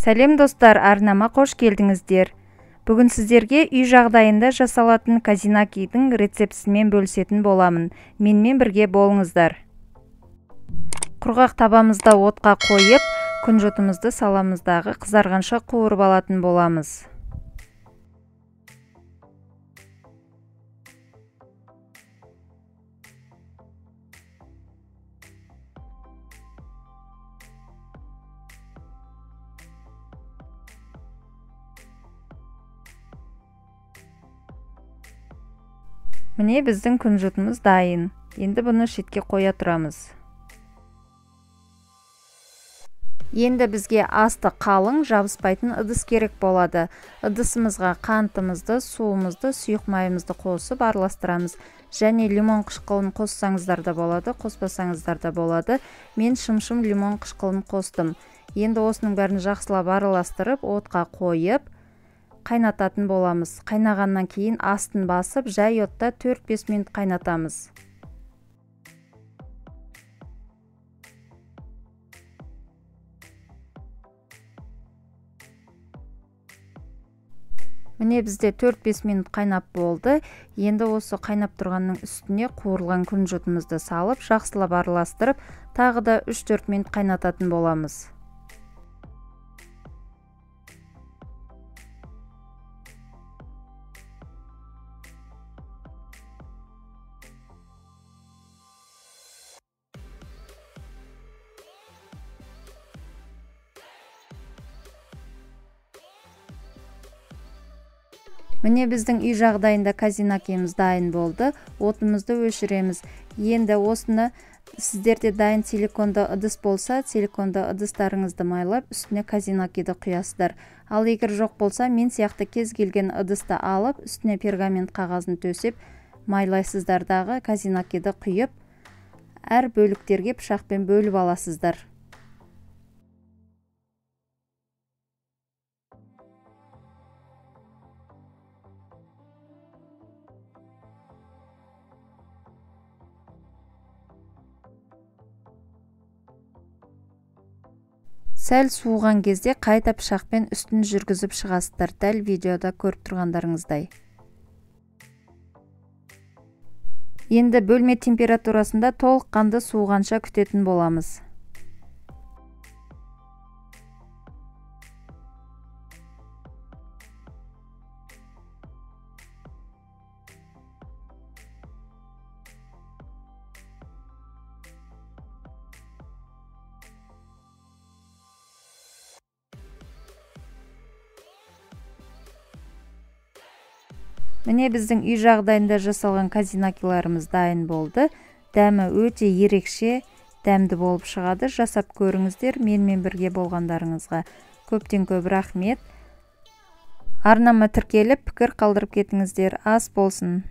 Сәлем достар, арнама қош келдіңіздер. Бүгін сіздерге үй жағдайында жасалатын козинакидің рецептісімен бөлісетін боламын. Менімен бірге болыңыздар. Құрғақ табамызды отқа қойып, күнжітімізді саламыздағы қызарғанша қуырып алатын боламыз. Міне біздің күнжітіміз дайын. Енді бұны шетке қоя тұрамыз. Енді бізге асты қалың, жабыспайтын ыдыс керек болады. Ыдысымызға қантымызды, суымызды, сұйық майымызды қосып араластырамыз. Және лимон қышқылын қоссаңыздар да болады, қоспасаңыздар да болады. Мен шымшым лимон қышқылын қостым. Енді осының бәрін жақсылап араластырып, отқа қойып қайнататын боламыз. Қайнағаннан кейін астын басып, жай отта 4-5 минут қайнатамыз. Міне бізде 4-5 минут қайнап болды. Енді осы қайнап тұрғанның үстіне қуырылған күнжітімізді салып, жақсылап араластырып, тағы да 3-4 минут қайнататын боламыз. Міне біздің үй жағдайында козинакиіміз дайын болды. Отымызды өшіреміз. Енді осыны сіздерде дайын силиконды ыдыс болса, силиконды ыдыстарыңызды майлап, үстіне козинакиді құясыздар. Ал егер жоқ болса, мен сияқты кез келген ыдысты алып, үстіне пергамент қағазын төсеп, майлайсыздар дағы козинакиді құйып, әр бөліктерге пышақпен бөліп аласыздар. Сәл суыған кезде қайта пышақпен үстін жүргізіп шығасыздар, дәл видеода көріп тұрғандарыңыздай. Енді бөлме температурасында толыққанды суығанша күтетін боламыз. Міне біздің үй жағдайында жасалған козинакиларымыз дайын болды. Дәмі өте ерекше, дәмді болып шығады. Жасап көріңіздер. Менімен бірге болғандарыңызға көптен көп рахмет. Арнама тіркеліп, пікір қалдырып кетіңіздер. Ас болсын.